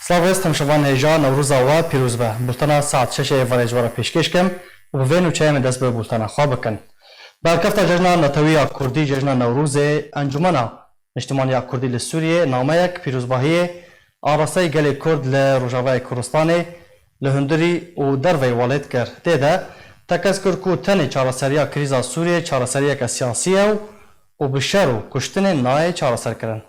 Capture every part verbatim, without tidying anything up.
Silav rêz, temşevan hêja Newroza we pîroz be. Bultena saet şeşê êvarê ji we re pêşkêş kim û bi vê nûçeyê em ê dest bi bultena xwe bikin. Bi helkefta Cejna Netewî ya Kurdî, Cejna Newrozê, Encûmena Niştimanî ya Kurdî li Sûriyê nameyek pîrozbahiyê arasteyî gelê Kurd li Rojavayê Kurdistanê, li hundirî û derveyî welêt kir. Tê de tekez kir ku tenê çareseriya krîza Sûriyê çareseriyeke siyasî ye û, û bi şer û kuştinê nayê çareserkirin.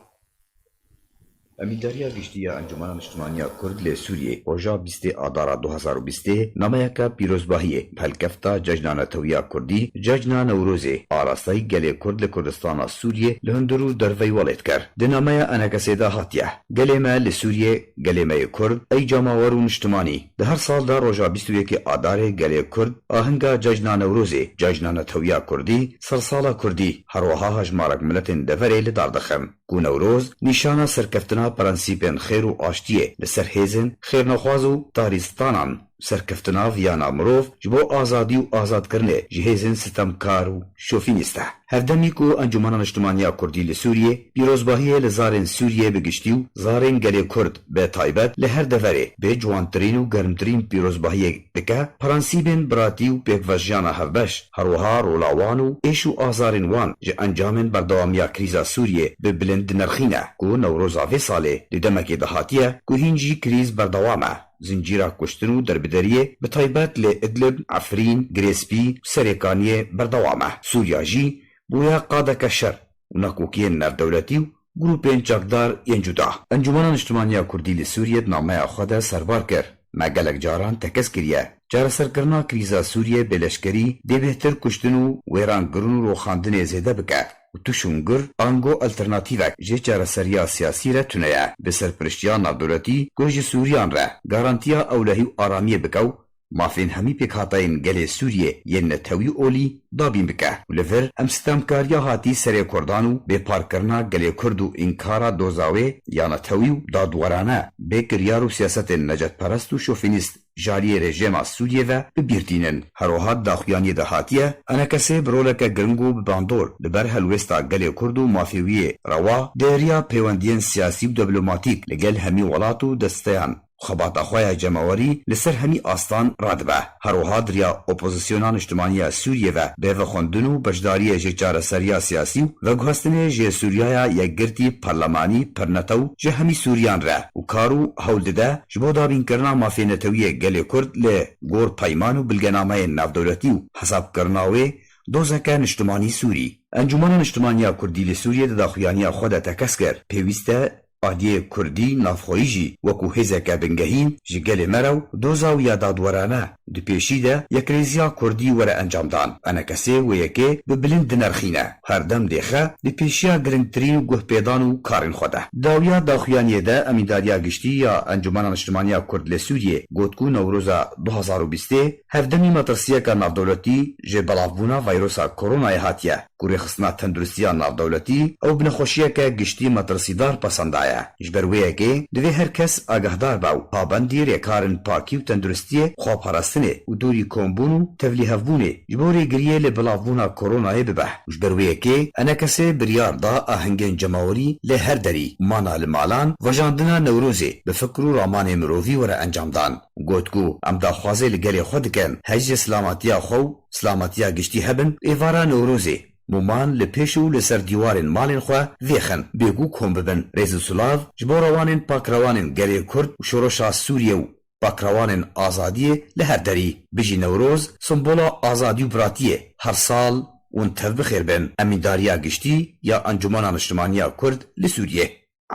Emîndariya Giştî ya Encûmena Niştimanî ya Kurd li Sûriyê roja bîstê Adara du hazar û bîstê nameyeke pîrozbahiyê bi helkefta Cejna Netewî ya Kurdî, Cejna Newrozê, arasteyî gelê Kurd li Kurdistana Sûriyê li hundir û derveyî welêt kir. Di nameya ENKSê de hatiye: Gelê me li Sûriyê, gelê me yê Kurd, ey cemawer û niştimanî. Di her sal de roja bîst û yekê Adarê gelê Kurd ahinga Cejna Newrozê, Cejna Netewî ya Kurdî, Sersala Kurdî, her wiha hejmarek miletên deverê li dar dixin ku Newroz nîşana serkeftina prensîpên xêr û aştiyê li ser hêzên xêrnexwaz û tarîstanan, serkeftina viyana mirov ji bo azadî û azadkirinê ji hêzên sitemkar û şofînîst e. Hevdemî ku Encûmena Niştimanî ya Kurdî li Sûriyê pîrozbahiyê li zarên Sûriyê bi giştî û zarên gelê Kurd bi taybet li her deverê bi ciwantirîn û germtirîn pîrozbahiyê dike, prensîbên biratî û pêkvejiyana hevbeş, her wiha rola wan û êş û azarên wan ji encamên berdewamiya krîza Sûriyê bi bilind dinirxîne ku Newroza vê salê di demekê de hatiye ku hîn jî krîz berdewam e. Zincîra kuştin û derbideriyê bi taybet li Idlib, Efrîn, Girê Spî û Serêkaniyê berdewam e. Sûriya jî bûye qadeke şer û nakokiyên navdewletî û grûpên çekdar yên cuda. Encûmena Niştimanî ya Kurdî li Sûriyê di nameya xwe de serbar kir: Me gelek caran tekez kiriye. Çareserkirina krîza Sûriyê bi leşkerî dê bêhtir kuştin û wêrankirin û roxandinê zêde bike û tûş û ngir ango alternatîvek ji çareseriya siyasî re tune ye. Bi serpiriştiya navdewletî ku ji Sûriyan re garantiya ewlehî û aramiyê bike û mafên hemî pêkhateyên gelê Sûriyê yên netewî olî dabîn bike û li vir em sitemkariya hatî serê Kurdan û bêparkirina gelê Kurd û înkara doza wê ya netewî û dadwerane bê kiryar û siyasetên necetperest û şofînîst ji aliyê rejîma Sûriyê ve bi bîr tînin. Her wiha di daxuyaniyê de hatiye, ENKSê bi roleke giring û bi bandor li ber helwêsta gelê Kurd û mafê wî yê rewa di hêriya pêwendiyên siyasî û diplomatîk li gel hemî welat û desteyan xebata xwe ya cemawerî li ser hemî astan radibe. Her wiha di riya opozisyona niştimanî ya Sûriyê ve bi vexwendin û beşdariyê ji çareseriya siyasî û veguhestinê ji Sûriyaya yekgirtî, parlemanî, pirnetew ji hemî Sûriyan re û kar û hewl dide ji bo dabînkirina mafê netewî yê gelê Kurd li gor peyman û bilgenameyên navdewletî û hesabkirina wê dozeke niştimanî Sûrî. Encûmena Niştimanî ya Kurdî li Sûriyê di daxuyaniya xwe de tekez kir, pêwîst e aliyê Kurdî navxweyî jî wekû hêzeke bingehîn ji gelê me re û doza wî ya dadwerane di pêşî de yekrêziya Kurdî were encamdan. ENKSê wê yekê bi bilind dinirxîne. Her dem dêxe di pêşiya giringtirîn û guhpêdan û karên xwe de. Dawiya daxuyaniyê de Emîndariya Giştî ya Encûmena Niştimanî ya Kurd li Sûriyê got ku Newroza du hazar û bîstê hevdemî metirsiyeke navdewletî ji belavbûna vayrosa koronayê hatiye. Ku rêxistina tenduristiya navdewletî ew bi nexweşiyeke giştî metirsîdar pesendaye. Ji ber wê yekê divê her kes agahdar be û pabendî rêkarên pakî û tenduristiyê, xweparastinê û dûrî kombûn û tevlîhevbûnê ji bo rêgiriyê li belavbûna koronayê bibe. Û ji ber wê yekê ENKSê biryar da ahengên cemawerî li her derî, mana li malan, vejandina Newrozê bi fikr û ramanê mirovî were encamdan. Got ku em daxwazê li gelê xwe dikin, hej ji silamatiya xwe û silamatiya giştî hebin, êvara Newrozê mûman li pêş û li ser dîwarên malên xwe vêxin, bêgû kom bibin. Rêz û silav ji bo rewanên pakrewanên gelê Kurd û şoreşa Sûriyê û pakrewanên azadiyê li her derî. Bijî Newroz, simbola azadî û biratiyê. Her sal hûn tev bi xêr bin. Emîndariya Giştî ya Encûmena Niştimanî ya Kurd li Sûriyê.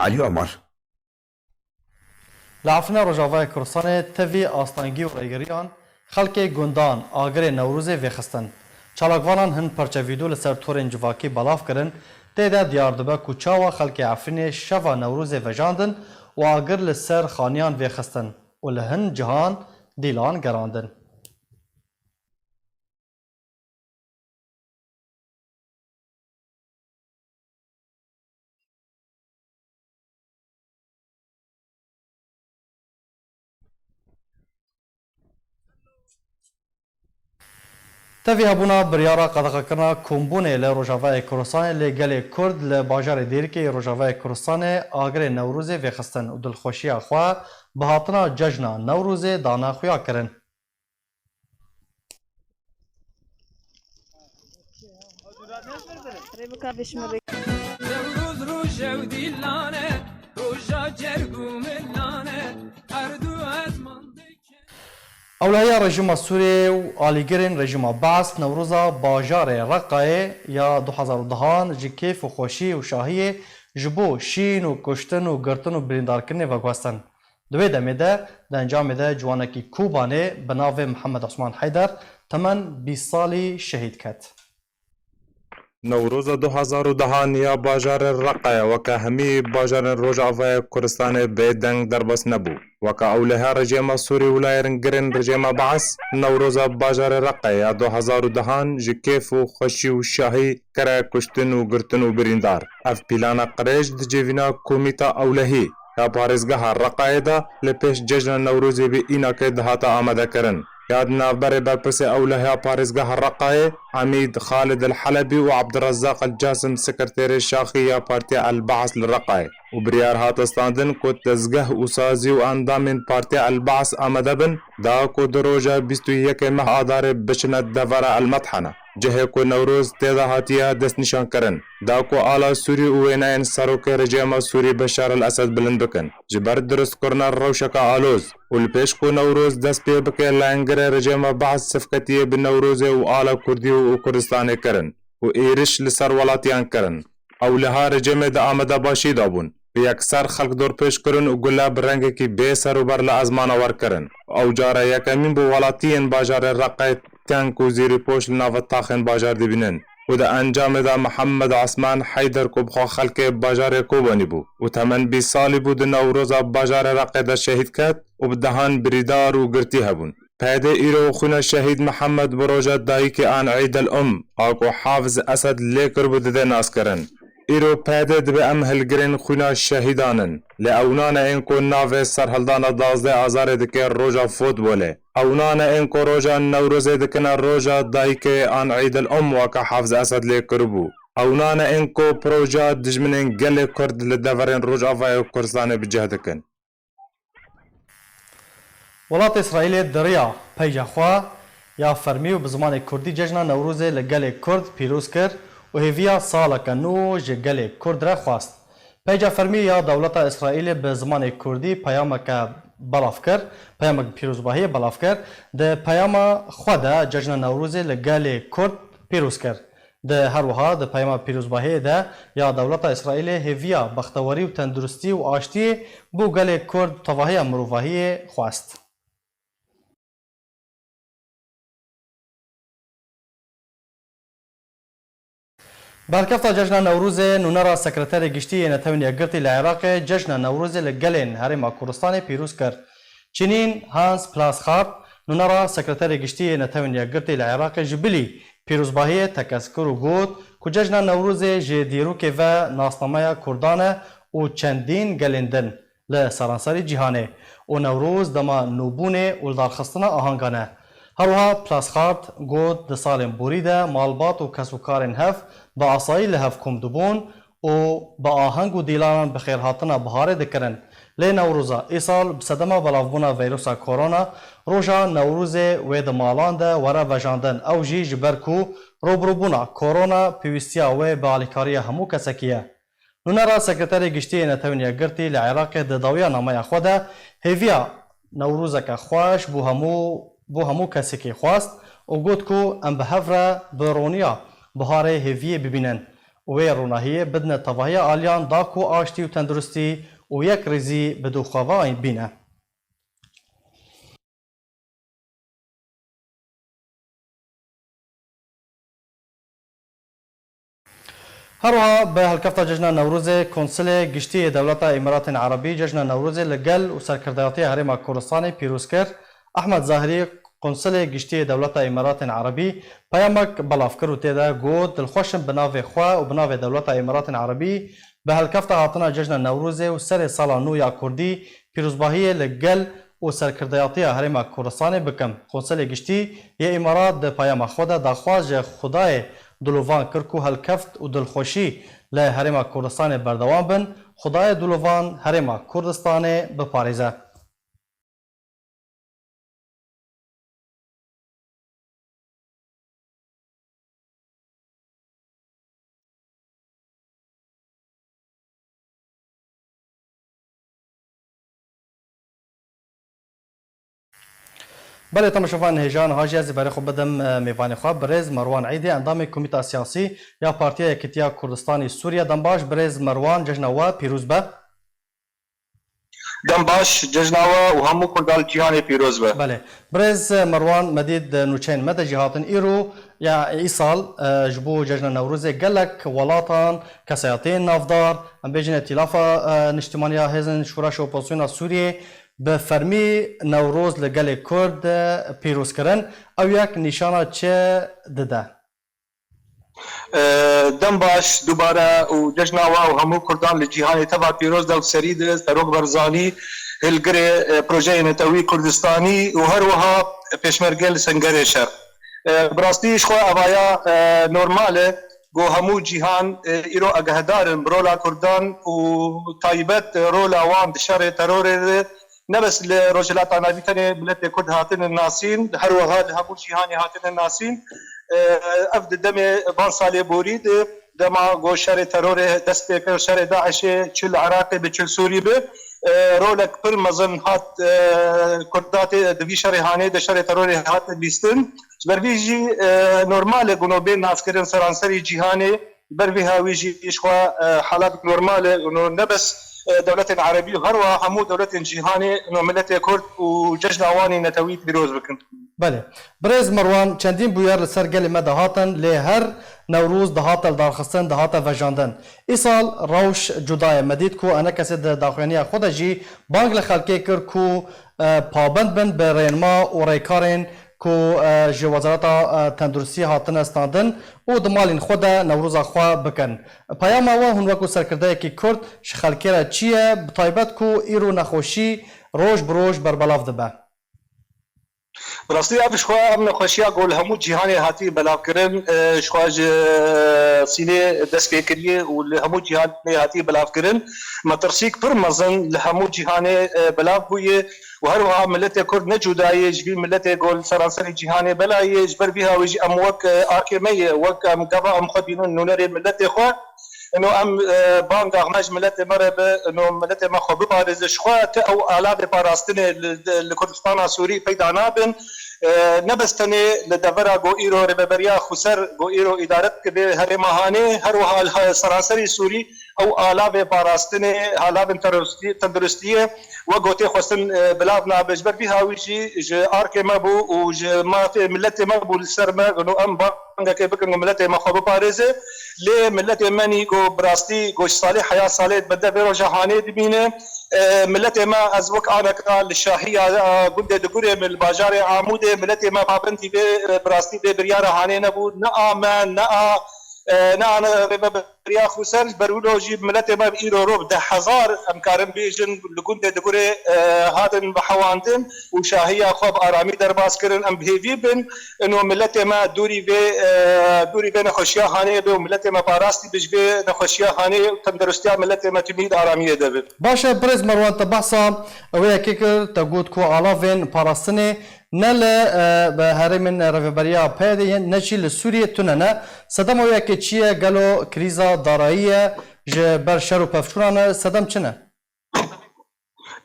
Elî Omer. Li Efrîna Rojavayê Kurdistanê tevî astengî û rêgiriyan xelkê gundan agirê Newrozê vêxistin. Çalakvanan hin parçe vîdyo li ser torên civakî belav kirin, tê de diyar dibe ku çawa xelkê Efrînê şeva Newrozê vejandin û agir li ser xaniyan vêxistin û li hin cihan dîlan gerandin. Tevî hebûna biryara qedexekirina kombûnê li Rojavayê Kurdistanê lê gelê Kurd li bajarê Dêrikê yê Rojavayê Kurdistanê agirê Newrozê vêxistin û dilxweşiya xwe bi hatina cejna Newrozê dane xuya kirin. Newroz roje û dîlan e, roja cerg û milan e, her du ezman dike. Ewlehiya rejîma Sûriyê û alîgirên rejîma Beas Newroza bajarê Reqayê ya du hezar û dehan ji kêf û xweşî û şahiyê ji bo şîn û kuştin û girtin û birîndarkirinê veguhestin. Di wê demê de, di encamê de ciwanekî Kobanê bi navê Mihemed Osman Heyder, temen bîst salî şehîd ket. Newroza du hezar û dehan ya bajarê Reqayê weke hemî bajarên Rojavayê Kurdistanê bêdeng derbas nebû. Weke ewleha rejêma Sûrî û layirîngirên rejêma Beas, Newroza bajarê Reqayê ya du hezar û dehan ji kêf û xweşî û şahî kire kuştin û girtin û birîndar. Ev plana qirêj di civîna Komîta Ewlehî ya parêzgeha Reqayê de li pêş cejna Newrozê bi înakê dihate amadekirin. Ya di navberê berpirsê ewlehiya parêzgeha Reqayê, Emîd Xalid El Helebî û Abdurrezzaq El Casim, sekreterê şaxî ya Partiya El Beas li Reqayê û biryar hate standin ku tezgeh û sazî û endamên Partiya El Beas amade bin, da ku di roja bîst û yekê meh Adarê biçine devera El Medhene, cihê ku Newroz tê de hatiye destnîşankirin, da ku ala Sûrî û wêneyên serokê rejêma Sûrî Beşar El Esed bilind bikin. Ji ber dirustkirina rewşeke aloz û li pêş ku Newroz dest pê bike, layengirê rejêma Beas sifketiyê bi Newrozê û ala Kurdî û Kurdistanê kirin û êriş li ser welatiyan kirin. Ewleha rejêmê di amadebaşî de bûn. Bi yekser xelk dorpêç kirin û gule bi rengekî bê serûber li ezmana wer kirin. Ew cara yekemîn bû welatiyên bajarê Reqayê tank û zêrîpoş li nava taxên bajar dibînin û di encamê de Mihemed Osman Heyder ku bi xwe xelkê bajarê Kobanî bû û temen bîst salî bû, di Newroza bajarê Reqê de şehîd ket û bi dehan birîdar û girtî hebûn. P Y D îro xwîna şehîd Mihemed bi roja dayikê an Eîd el Um, a ku Hafiz Esed lê kiribû, dide naskirin. Îro P Y D dibe em hilgirên xwîna şehîdan in. Lê ew nane ên ku navê serhildana duwazdeh Azarê dike roja fotbolê. Ew nane ên ku roja Newrozê dikine roja dayikê an Eîd el Um, weke Hafiz Esed lê kiribû. Ew nane ên ku proja dijminên gelê Kurd li deverên Rojavayê Kurdistanê bi cih dikin. Welatê Îsraîlê di riya peyca xwe ya fermî û bi zimanê kurdî cejna Newrozê li gelê Kurd pîroz kir û hêviya saleke nû ji gelê Kurd re xwest. Peyca fermî ya dewleta Îsraîlê bi zimanê kurdî peyameke belav kir, peyamek pîrozbahiyê belav kir. Di peyama xwe de cejna Newrozê li gelê Kurd pîroz kir. Di her wiha di peyama pîrozbahiyê de ya dewleta Îsraîlê hêviya bextewerî û tenduristî û aştiyê bo gelê Kurd tevahiya mirovahiyê xwest. Bi helkefta Cejna Newrozê nûnera Sekreterê Giştî yê Netewên Yekgirtî li Iraqê Cejna Newrozê li gelên Herêma Kurdistanê pîroz kir. Çinîn Hans Plaschart, nûnera Sekreterê Giştî yê Netewên Yekgirtî li Iraqê ji bilî pîrozbahiyê tekez kir û got ku Cejna Newrozê ji dîrokê ve nasnameya Kurdan e û çendîn gelên din li seranserî cîhanê û Newroz dema nûbûnê û lidarxistina ahangan e. Her wiha Plaschart got, di salên borî de malbat û kesûkarên hev bi asayî li hev kom dibûn û bi aheng û dîlanan bi xêrhatina biharê dikirin. Lê Newroza îsal bi sedema belavbûna veyrusa korona, roja Newrozê wê di malan de were vejandin, ew jî ji ber ku rûbirûbûna korona pêwîstiya wê bi alîkariya hemû kesekî ye. Nûnera Sekreterê Giştî yê Netewên Yekgirtî li Iraqê di dawiya nameya xwe de hêviya Newrozeke xweş bo hemû, bo hemû kesekî xwest û got ku em bi hev re bi roniya biharê hêviyê bibînin û wê ronahiyê bidine tevahiya aliyan da ku aştî û tenduristî û yekrêzî bi dû xwe ve bîne. Her wiha bi helkefta Cejna Newrozê Konsilê Giştî yê Dewleta Îmaratên Erebî Cejna Newrozê li gel û serkirdayetiya Herêma Kurdistanê pîroz kir. Ehmed Zahirî, Konsilê Giştî yê Dewleta Îmaratên Erebî, peyamek belav kir û tê de got, dilxweş in bi navê xwe û bi navê Dewleta Îmaratên Erebî bi helkefta hatina Cejna Newrozê û serê sala nû ya Kurdî pîrozbahiyê li gel û serkirdeyatiya Herêma Kurdistanê bikim. Konselê Giştî yê Îmarat di peyama xwe de daxwaz ji Xwedayê dilovan kir ku helkeft û dilxweşî li Herêma Kurdistanê berdewam bin, Xwedayê dilovan Herêma Kurdistanê biparêze. Belê, temaşevan hêja, niha jî ez ê berê xwe bidim, e, mêvanê xwe, birêz Merwan Eydê, endamê Komîta Siyasî ya Partiya Yekîtiya Kurdistanê Sûriye. Dem baş, birêz Merwan, cejna we pîroz be. Dem baş, cejna we û hemû Kurdan li cîhanê pîroz be. Belê. Birêz Merwan, me dît di nûçeyên me de jî hatin îro, ya îsal, e, ji bo cejna Newrozê gelek welatan, kesayetiyên navdar, em bêjin îtîlafa, e, niştimaniya hêzên şoreş û opozisyona Sûriyê bi fermî Newroz li gelê Kurd, e, pîroz kirin. Ew yek nîşana çi dide? E, dem baş, dubare û cejna we û hemû Kurdan li cîhanê teva pîroz de û serî de Serok Barzanî, hilgirê, e, projeyê netewî Kurdistanî û her wiha pêşmerge li sengerê şer. E, bi rastî ji xwe evaya, e, normal e ku hemû cîhan, e, îro agehdar in bi rola Kurdan û taybet rola wan di şerê terorê de. Ne bes li Rojhilata Navîn tenê miletê Kurd hatine nasîn, her wiha li hemû cîhanê hatine nasîn. E, ev di demê van salê borî de, dema ku şerê terorê dest pê kir, şerê DAIŞê çi li Iraqê bi, çi li Sûrî bi, e, rolek pir mezin hat, e, Kurdatê di vî şerê hanê de şerê terorê hat bîstin. Ji ber vî jî, e, normal e ku no bê naskirin seranserî cîhanê. Ber vî hawî jî ji xwe, e, halat normal e, û ne bes, e, dewletên erebî û her wiha hemû dewletên cîhanê, û miletê Kurd û cejna wan ê netewî pîroz bikin. Belê. Birêz Merwan, çendîn bûyer li ser gelê me de hatin, lê her Newroz dihate lidarxistin, dihate vejandin. Îsal rewş cuda ye. Me dît ku enekesê di daxuyaniya xwe de jî bang li xelkê kir ku, e, pabend bin bi rênma û rêkarên ku, e, ji Wezareta, e, Tenduristiyê hatine standin û di malên xwe de Newroza xwe bikin. Peyama we hûn wekû serkirdeyekî Kurd ji xelkê re çi ye, bi taybet ku îro nexweşî roj bi roj berbelav dibe? Bi rastî ev ji xwe ev nexweşiya ku li hemû cîhanê hatî belavkirin, e, ji xwe ji Sînê dest pê kiriye û li hemû cîhanê hatî belavkirin. Metirsîk pir mezin li hemû cîhanê, e, belav bûye. û her wiha miletê Kurd ne cuda ye ji vî miletê ku li seranserê cîhanê bela ye. Ji ber vî hawî jî em wek, e, arkê me ye, wek em gava em xwe dînin nûnerê miletê xwe. Ino em, e, banga me ji miletê me re bi, ino miletê me xwe biparêze. Ji xwe ti ew alavê parastinê li, li Kurdistana Sûrî peyda nabin. E, ne bes tenê li devera ku îro rêveberiya xweser ku îro îdare dike vê herêma hanê, her wiha li he-, seranserî Sûrî ew alavê parastinê, alavên teroristî-, tenduristiyê wek gotê xwestin, e, bilav nabe. Ji ber vî hawî jî ji arkê me bû û ji mafê miletê me bû li ser me. Û em bangekê bikin ku miletê me xwe biparêze. Lê miletê me nî ku bi rastî ku ji salê heya salê di bende vê roja hanê dimîne. E, miletê me, ez wek aneka li şahiya, e, gundê Digurê min li bajarê Amûdê, miletê me pabendî vê, e, bi rastî vê biryara hanê nebû. Ne a me, ne a, e, ne a rêveberiya xweser, ji ber wilo jî miletê me îro rov deh hezar, em karin bêjin, li gundê Digurê, e, hatin vehewandin û şahiya xwe bi aramî derbas kirin. Em bi hêvî bin, ino miletê me dûrî vê, e, dûrî vê nexweşiya hanê be û miletê me parastî be ji vê nexweşiya hanê û tenderustiya miletê me timî di aramiyê de be. Baş e, birêz Merwan, te behsa wê yekê kir, te got ku alavên parastinê ne li, e, bi herêmên Rêveberiya PYD'ê yên, ne jî li Sûriyê tune ne. Sedema wê yekê çi ye? Gelo krîza darayî ye ji ber şer û pevçûnan e? Sedem çi ne?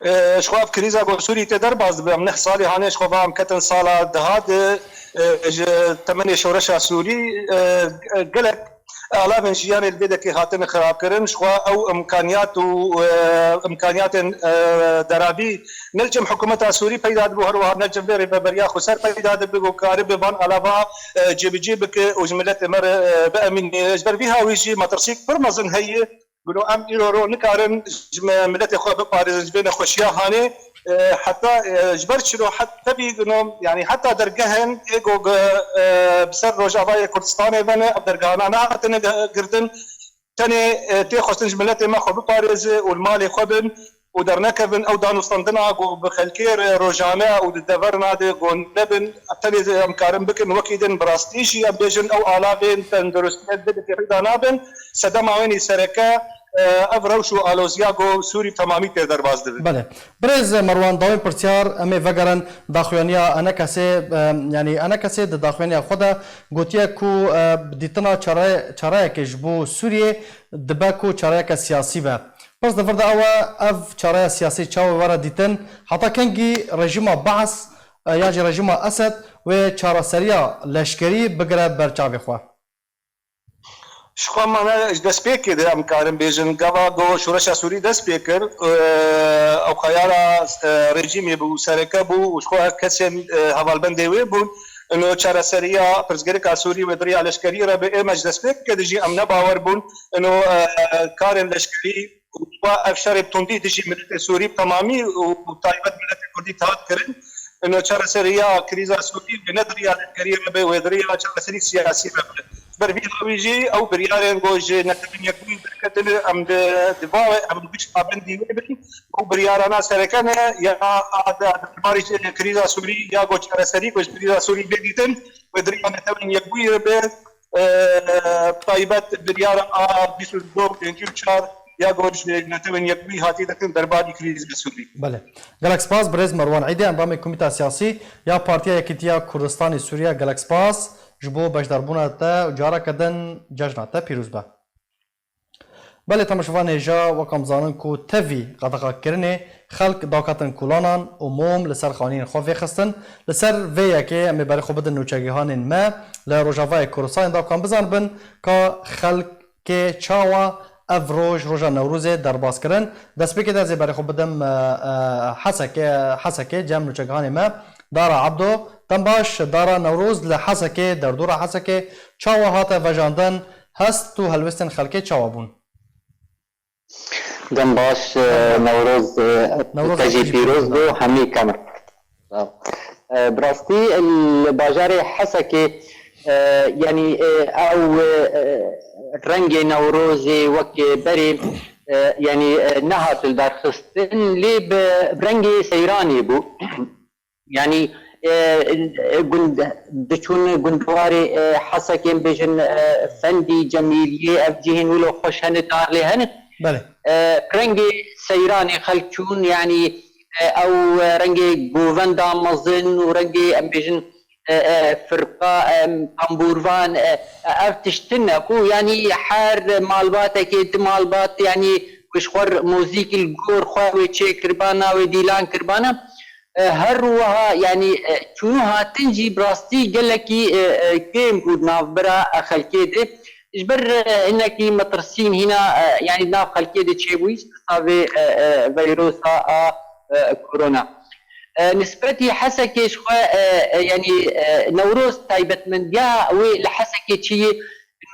E, ji xwe ev krîza ku Sûrî tê derbas dibe, em neh salî hanê ji xwe va em ketin sala deha de, e, ji temenê şoreşa Sûrî, e, gelek alavên jiyanê li vê dekê hatine xirabkirin. Ji xwe ew imkaniyat û, e, imkaniyatên, e, deravî ne li cem hikûmeta Sûrî peyda dibû, her wiha ne li cem vê rêveberiya xweser peyda dibe ku karibe van alava, e, cêbicî bike û ji miletê me re, e, biemîne. Ji ber vî hawî jî metirsîk pir mezin heye. Gino em îro ro nikarin ji me miletê xwe biparêzin ji vê nexweşiya hanê. E, heta, e, ji ber çilo het tevî gino, yanî heta dergehên ê go, e, bi ser Rojavayê Kurdistanê ve ne, ev dergehana nehatine ge-, girtin. Tenê, e, tê xwestin ji miletê me xwe biparêze û li malê xwe bin. û dernekevin ew danûstandina ku bi xelkê re rojane û di deverna de ku nebin, tenê em karin bikin wekî din bi rastî jî em bêjin ew alavên tenduristiye di pêda nabin, sedema wênî sereke, e, ev rewş û aloziya ku Sûrî bi temamî tê derbas dibin. Belê. Birêz Merwan, dawên pirsyar em ê vegerin daxuyaniya Enekesê, e, yanî Enekesê di daxuyaniya xwe de gotiye ku, e, dîtina çare-, çareyekê ji bo Sûriyê dibe ku çareyeke siyasî be. Pirs di vir de ew e, ev çareya siyasî çawa were dîtin? Heta kengî rejîma Baas, e, yan jî rejîma Esed wê çareseriya leşkerî bigire ber çavê xwe? Ji xwe mane ji destpêkê de em karin bêjin, gava ku şoreşa Sûrî dest pê kir, e, ew xeyala, e, rejîmê bû, sereke bû û ji xwe kesên, e, hevalbendê wê bûn. Ino çareseriya pirsgirêka Sûrî wê di riya leşkerî re be, ême ji destpêkê de jî em ne bawer bûn. Ino, e, karên leşkerî û ev şerê bi tundî dijî miletê Sûrî bi temamî û taybet miletê Kurdî dihat kirin. Ino çareseriya krîza Sûrî wê ne di riya leşkerî re be, wê di riya çareserî siyasî re be. Ji ber vî hawî jî ew biryarên ku ji Netewên Yekbûyî derketin, em di, di va em giş pabendî wê bin. Ew biryarana sereke ne ya a, a, derbarî krîza Sûrî ya ku çareserî ku ji krîza Sûrî bê dîtin, wê di riya Netewên Yekbûyî re be. E, taybet biryara a bîst û du, pêncî û çar ya ku ji Netewên Yekbûyî hatî dikin derbarî krîza Sûrî. Belê. Gelek spas, birêz Merwan Îdê, endamê Komîta Siyasî ya Partiya Yekîtiya Kurdistanê Sûriye. Gelek spas ji bo beşdarbûna te û careke din cejna te pîroz be. Belê, temaşevan hêja, wek em zanin ku tevî qedexekirinê xelk daketin kolanan û mom li ser xaniyên xwe vêxistin. Li ser vê yekê em ê berê xwe bidin nûçegihanên me li Rojavayê Kurdistanê da ku em bizanibin ka xelkê çawa ev roj, roja Newrozê derbas kirin. Destpêkê de ez ê berê xwe bidim, e, e, Hesekê, Hesekê cem nûçegihanê me. Dara Ebdo, dem baş, Dara Newroz li Hesekê, derdora Hesekê çawa hate vejandin? Hest û helwestên xelkê çawa bûn? Dem baş, e, Newroz, e, Newroz te jî pîroz bo hemî kemir. Sağ ol. E, bi rastî, e, li bajarê Hesekê, e, yanî, e, ew, e, rengê Newrozê wek berê, e, yanî, e, nehat li dar xistin, lê bi rengê seyranê bû. Yanî, e, e, gund, diçûn gundewarê, e, Hesekê, em bêjin, e, Fendî, Cemîliyê, ev cihên wilo xweş hene, tarlê hene. Belê. E, rengê seyranê xelk çûn, yanî, e, ew, e, rengê govenda mezin û rengê, em bêjin, e, e, firqa, e, tambûrvan, e, e, ev tişt tune ku, yanî, her malbatekê, di malbat, yanî, ji xwe muzîk li gor xwe wê çêkiribana, wê dîlan kiribana. E, her wiha, yanî, e, çûn û hatin jî bi rastî gelekî, e, e, kêm bû di navbera, e, xelkê de. Ji ber, e, hinekî metirsîn hîna, e, yanî di nav xelkê de çêbûyî, ji tirsa vê, e, e, veyrosa a, e, korona. E, nisbetî Hesekê ji xwe, e, e, yanî, e, Newroz taybetmendiya wê li Hesekê çi ye?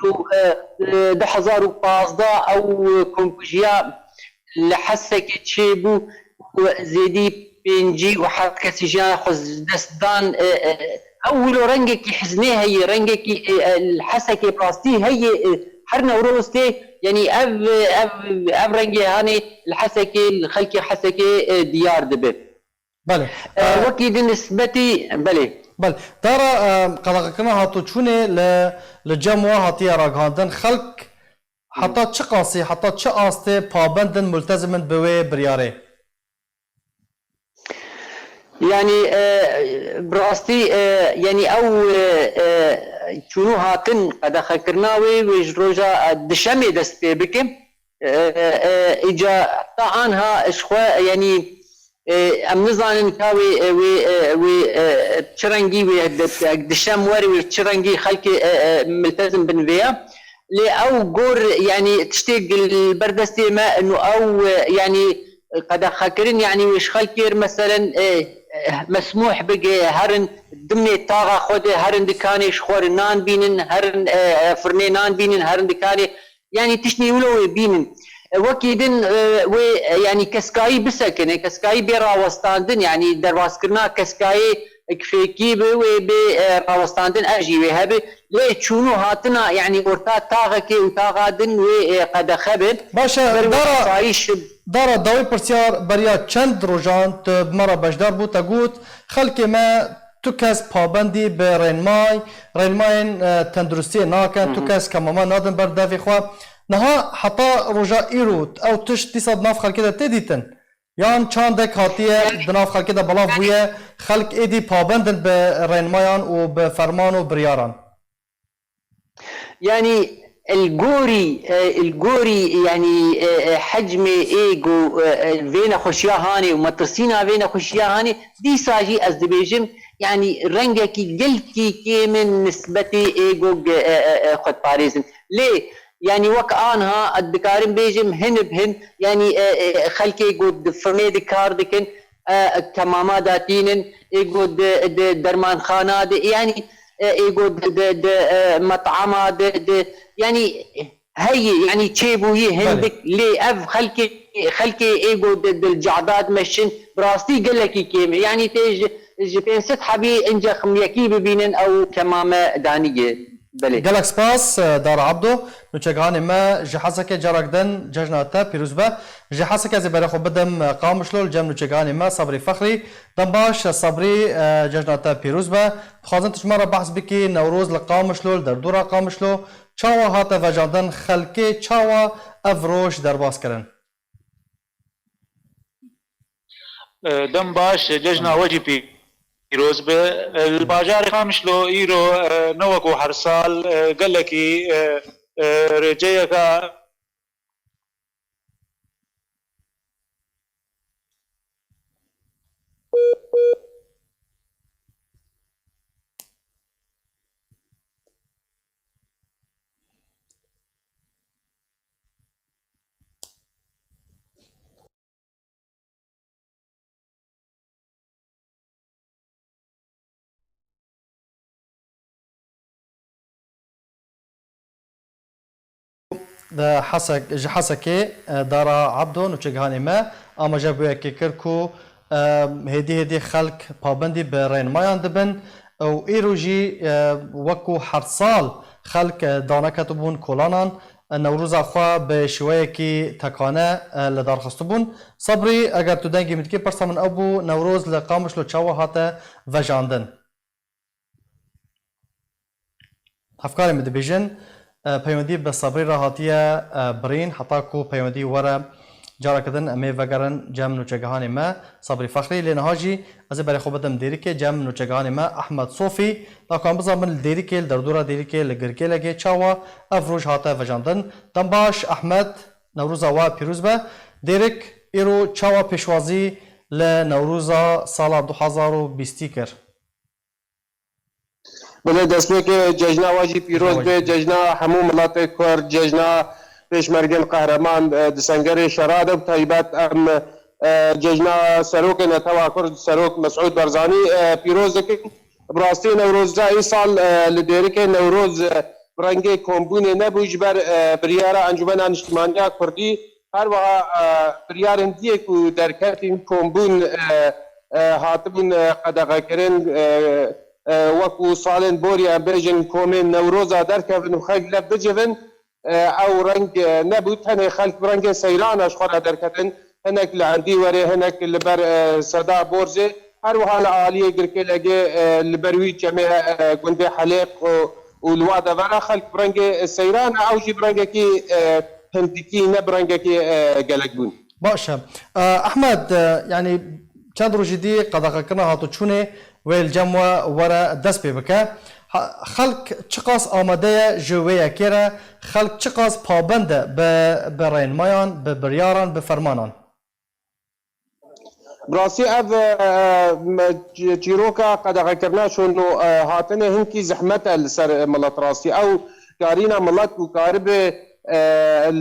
Û, e, e, du hezar û pazdeh ew komkujiya li Hesekê çêbû û zêdî pêncî û heft kesî jiyana xwe ji dest dan. E, e, ew wilo rengekî hiznê heye, rengekî, e, e, li Hesekê bi rastî heye, e, her Newroz tê, yanî ev, ev, ev rengê hanê li Hesekê, li xelkê Hesekê, e, diyar dibe. Belê. E, E, wekî di nisbetî, belê. Belê. Dara, e, qedexekirina hatûçûnê li, li cem we hatiye ragihandin. Xelk heta çi qasî, heta çi astê pabend in, multezim in bi wê biryarê? Yanî, e, bi rastî, e, yanî ew, e, e, çûn û hatin qedexekirina wê, wê ji roja, e, dişemê dest pê bike. E, e, îca heta anha ji xwe, yanî, e, em nizanin ka wê, e, wê, e, wê, e, çi rengî wê di-, dişem were, wê çi rengî xelkê, e, e, miltezim bin vê ya. Lê ew gor, yanî tiştê li ber destê me, û ew, e, yanî qedexekirin, yanî wê ji xelkê re, meselen, e, e, mesmûh bike, herin dimnê taxa xwe de, herin dikanê ji xwe re nan bînin, herin, e, e, firnê nan bînin, herin dikanê, yanî tiştê wilo wê bînin. E, wekî din, e, wê, e, yanî keskayî bisekine, keskayî bê rawestandin, yanî derbaskirina keskayê, Kifêkî bi wê bê, e, rawestandin, ev jî wê hebe. Lê çûn û hatina, yanî orta taxekê û taxa din wê, e, qedexe bin. Baş e, Ber wê dara, asayîş dara dawî pirsyar beriya çend rojan tu bi me re beşdar bû, te got, xelkê me tu kes pabendî bi rênmay, rênmayên, e, tenduristiyê nakin, tu kes kemama nadin ber devê xwe. Niha heta roja îro ew tişt dîsa di nav xelkê de tê dîtin? Yan çandek hatiye di nav xelkê de belav bûye, xelk êdî pabend in bi rênmayan û bi ferman û biryaran? Yanî, li gorî, e, li gorî, yanî, e, e, hecmê ê ku, e, e, vê nexweşiya hanê û metirsîna vê nexweşiya hanê, dîsa jî ez dibêjim, yanî rengekî gelkî kêm in nisbetê ê ku, e, e, e, xwedparêz in. Lê, yanî wek anha ez dikarim bêjim, hin bi hin, yanî, e, e, xelkê ku di firmê de kar dikin, e, kemama datînin, ê ku di, di dermanxana de, yanî, e, ê ku di, di, di, e, metama de, di, yanî heye, yanî çêbûyî Belê. hindik, lê ev xelkê, xelkê ê ku di, di cada dimeşin, bi rastî gelekî kêm e. Yanî tê ji, ji pênc sed hebî ince ximyekî bibînin ew kemame danî ye. Belê. Gelek spas, e, Dara Abdo. Nûçegihanê me ji Hesekê carek din cejna te pîroz be. Ji Hesekê ez ê berê xwe bidim, e, Qamişlo li cem nûçegihanê me Sabrî Fexrî. Dem baş, e, Sabrî, e, cejna te pîroz be. Dixwazin tu ji me re behs bikî, Newroz li Qamişlo, li derdora Qamişlo, çawa hate vejandin, xelkê çawa ev roj derbas kirin? E, dem baş, cejna we jî pîroz be. E, li bajarê Qamişlo îro, e, ne wekû her sal, e, gelekî, e, e, rêceyeka Di Hesek-, ji Hesekê, e, Dara Abdo, nûçegihanê me, amaje bi wê yekê kir ku, e, hêdî hêdî xelk pabendî bi rênmayan dibin û îro jî, e, wekû her sal xelk, e, daneketibûn kolanan, e, Newroza xwe bi şêweyekî tekane, e, li dar xistibûn. Sabrî, eger tu dengê min dikî, pirsa min ew bû, Newroz li Qamişlo çawa hate vejandin? Hevkarê min dibêjin, e, peywendî bi Sabrî re hatiye, e, birîn, heta ku peywendî were careke din em ê vegerin cem nûçegihanê me, Sabrî Fexrî. Lê niha jî ez ê berê xwe bidim Dêrikê cem nûçegihanê me, Ehmed Sofî, da ku em bizanbin li Dêrikê, li derdora Dêrikê, li Girgêlegê çawa ev roj hate vejandin. Dem baş, Ehmed, Newroza we pîroz be. Dêrik, îro çawa pêşwazî li Newroza sala du hezar û bîstî kir? Belê, destpêkê cejna we jî pîroz be, cejna hemû miletê Kurd, cejna pêşmergên qehreman, e, di sengerê şera de, bi taybet em, e, cejna serokê netewa Kurd, Serok Mesûd Barzanî, e, pîroz dikin. Bi rastî Newroza îsal, e, li Dêrikê Newroz, e, bi rengê kombûnê nebû, ji ber, e, biryara Encûmena Niştimaniya Kurdî, her wiha, e, biryarên diyê ku derketîn kombûn, e, e, hatibûn, e, qedexekirin, e, e, wekû salên borî em bêjin komên Newroza derkevin û xelk lev bicivin, e, ew reng, e, nebû, tenê xelk bi rengê seyrana ji xwe re derketin, hinek li Endîwerê, hinek li ber, e, Seda Borzê, her wiha li aliyê Girkêlegê, e, li ber wî çemê, e, gundê Helêq û, û li wa devera xelk bi rengê seyrana, ew jî bi rengekî, e, hindikî, ne bi rengekî, e, gelek bûn. Baş e. E, Ehmed, e, yanî çend rojî dî qedexekirina hatoçûnê wê li cem we were dest pê bike. Ha, xelk çiqas amade ye ji wê yekê re? Xelk çiqas pabend e bi, bi rênmayan, bi biryaran, bi fermanan? Bi rastî ev, e, me, çî-, çîroka qedexekirina şûn û, e, hatinê hinkî zehmet e li ser milet rastî. Ew karîna milet ku karibe, e,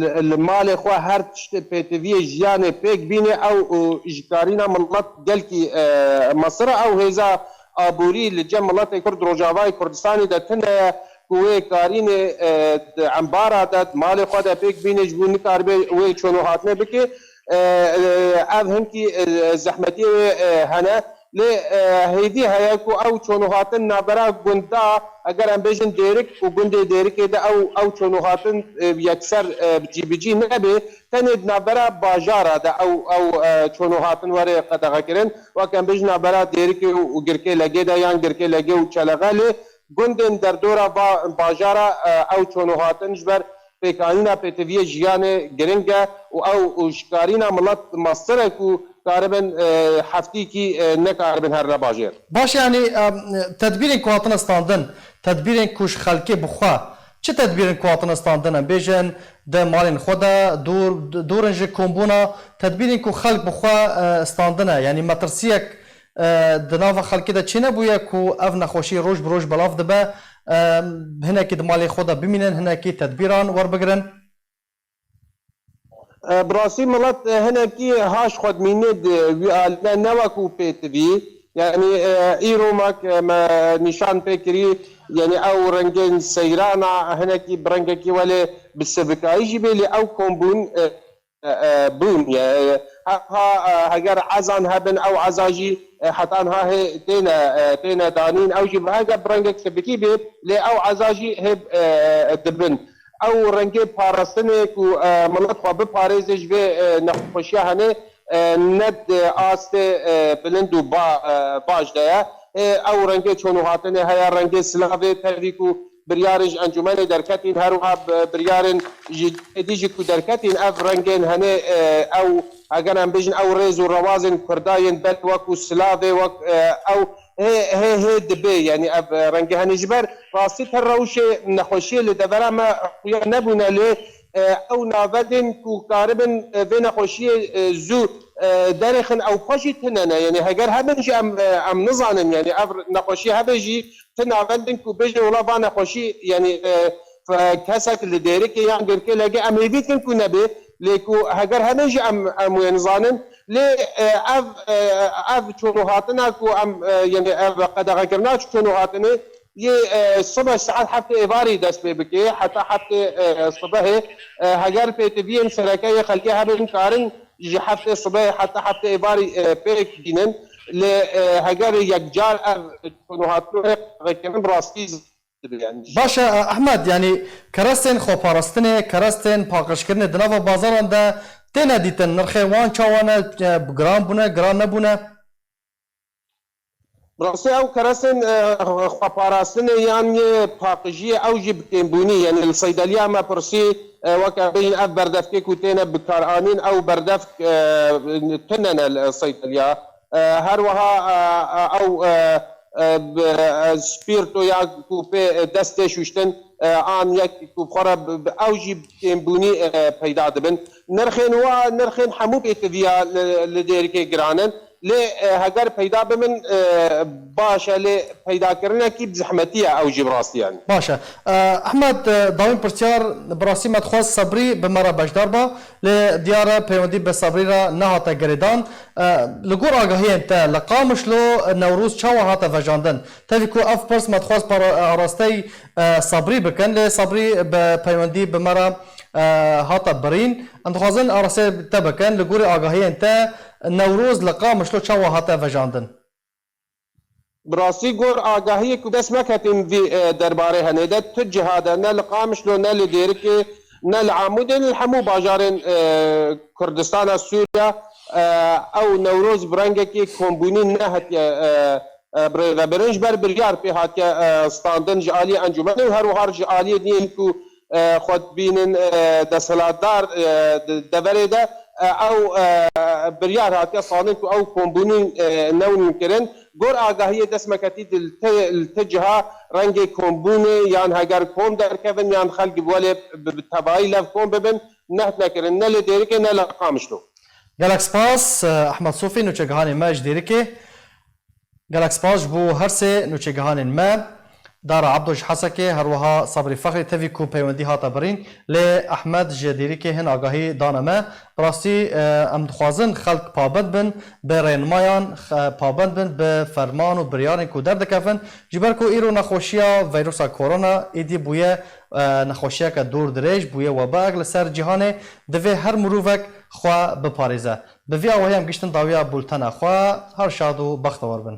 li, li malê xwe her tiştê pêtiviyê jiyanê pêk bîne, ew û ji karîna milet gelkî, e, mesir e. Ew hêza aborî li cem miletê Kurd Rojavayê Kurdistanê de tune ye ku wê karînê, e, di embara de, di malê xwe de pêk bîne, ji bo nikaribe wê çûn û hatinê bike. E, e, ev hinkî, e, zehmetiyê wê, e, hene. Lê, e, hêvî heye ku ew çûn û hatin navbera gunda, eger em bêjin Dêrik û gundê Dêrikê de ew, ew çûn û hatin, e, yekser, e, cî bi cî nebe, tenê di navbera bajara de ew, ew, e, çûn û hatin were qedexekirin. Wek em bêjin navbera Dêrikê û, û Girkê Legê de yan Girkê Legê û Çelexe lê gundên derdora va-, bajara, e, ew çûn û hatin ji ber pêkanîna pêtiviyê jiyanê giring e û ew û ji karîna milet mestir e ku karibin, e, heftîkî, e, nekaribin herine bajêr. Baş, yanî, em, tedbîrên ku hatine standin, tedbîrên ku ji xelkê bi xwe, çi tedbîrên ku hatine standin, em bêjin di malên xwe de dûr, dûr in ji kombûna, tedbîrên ku xelk bi xwe, e, standine, yanî metirsiyek e, di nava xelkê de çênebûye ku ev nexweşî roj bi roj belav dibe, e, hinekî di malê xwe de bimînin, hinekî tedbîran werbigirin? E, bi rastî milet, e, hinekî haş xwe dimîne di wî alî de, ne wekû pêtivî. Yanî, e, îro me, e, me nîşan pê kirî, yanî ew rengên seyrana hinekî bi rengekî welê bi sivikayî jî bê, lê ew kombûn, e, e, bûn. E, ha, ha, e, heger ezan hebin, ew eza jî, e, heta niha hê têne, e, têne danîn. Ew jî bi heger bi rengek sivikî bê, lê ew eza jî hê, e, dibin. Ew rengê parastinê ku, e, milet xwe biparêze ji vê, e, nexweşiya hene, e, ne di astê, e, bilind û ba-, e, baş de ye. E, ew rengê çûn û hatinê heye, rengê silavê tevî ku biryarên ji encûmenê derketîn, her wiha bi-, biryarên ji êdî jî ku derketîn, ev rengên henê, e, ew, eger em bêjin, ew rêz û rewazên Kurda yên ber wekû silavê, wek, e, ew hê, hê, hê dibe, yanî ev, e, rengê henê ji ber rastî te rewşê nexweşiyê li devera me xuya nebûne, lê, e, ew navendên ku karibin, e, vê nexweşiyê, e, zû, e, derêxin, ew xwe jî tune ne. Yanî heger hebin jî em, e, em nizanin, yanî ev nexweşî hebe jî ti navendin ku bêjin wela va nexweşî, yanî, e, fe-, kesek li Dêrikê yan Girkê Legê em hêvî dikin ku nebe, lê ku heger hebe jî em, em wê nizanin. Lê, e, ev, e, ev çûn û hatina ku em, e, yanî ev qedexekirina çûn û hatinê yê, e, sibe saet heftê êvarî dest pê bike, heta heftê, e, sibehê, e, heger pêtiviyên sereke yê xelkê hebin karin ji heftê sibehê heta heftê êvarî, e, pêk bînin. Lê, e, heger yekcar ev çûn û hatin were qedexekirin, bi rastî dibe, yanî. Baş e, Ehmed, yanî kerestên xweparastinê, kerestên paqijkirinê di nava bazaran de têne dîtin. Nirxên wan çawa ne? E, giran bûne, giran nebûne? Bi rastî ew kerestên, e, xweparastinê yan yê paqijiyê ew jî bi kêmbûnî, yanî li seydeliya me pirsî, e, weke bêjin ev berdevkê ku têne bikaranîn, ew berdevk, e, tune ne li seydeliya. E, her wiha, e, e, ew, e, e, bi, e, spîrto ya ku pê, e, dest tê şûştin, e, an yek ku bi xwe re bi, bi, ew jî bi kêmbûnî, e, peyda dibin. Nirxên wa, nirxên hemû pêtiviya li, li Dêrikê giran in. Lê, e, heger peyda bibin, e, baş e, lê peydakirinekî bi zehmetî ye, ew jî bi rastî, yanî. Baş e. E, Ehmed, e, dawîn pirsyar, bi rastî me dixwest Sebrî bi me re beşdar ba, lê diyar e peywendî bi Sebrî re nehate girêdan. E, li gor agahiyên te, li Qamişlo Newroz çawa hate vejandin? Tevî ku ev pirs me dixwest para-, arasteyî, e, Sebrî bikin, lê Sebrî bi peywendî bi me re, e, hate birîn. Em dixwazin arasteyê te bikin, li gorî agahiyên te, Newroz li Qamişlo çawa hate vejandin? Bi rastî gor agahiyê ku dest me ketîn vî, e, derbarê henê de tu ciha de, ne li Qamişlo, ne li Dêrikê, ne li Amûdê, ne li hemû bajarên, e, Kurdistana Sûriya, e, ew Newroz bi rengekî kombûnî nehatiye, e, e, birêvebirin. Ji ber biryar pê hatiye, e, standin ji aliyê encûmenê û her wiha ji aliyê diyên ku, e, xwe dibînin, e, desthilatdar, e, di deverê de, e, ew, e, biryar hatiye standin ku ew kombûnî, e, newnin kirin. Gor agahiyê dest me ketî di li te, li te ciha rengê kombûnê yan heger kom derkevin yan xelk bi welê bi, bi tevayî lev kom bibin, nehat nekirin, ne li Dêrikê ne li Qamişlo. Gelek spas, eh, Ehmed Sofî, nûçegihanê me ji Dêrikê. Gelek spas ji bo her sê nûçegihanên me. Dara Ebdo ji Hesekê, her wiha Sebrî Fexrî tevî ku peywendî hate birîn, lê Ehmed ji Dêrikê hin agahî dane me. Bi rastî, eh, em dixwazin xelk pabend bin bi rênimayan, xe-, pabend bin bi ferman û biryarên ku derdikevin, ji ber ku îro nexweşiya veyrusa korona êdî bûye, eh, nexweşiyeke dûr dirêj, bûye webak li ser cîhanê, divê her mirovek xwe biparêze. Bi vî awayî em giştin dawiya bultena xwe, her şad û bextewar bin.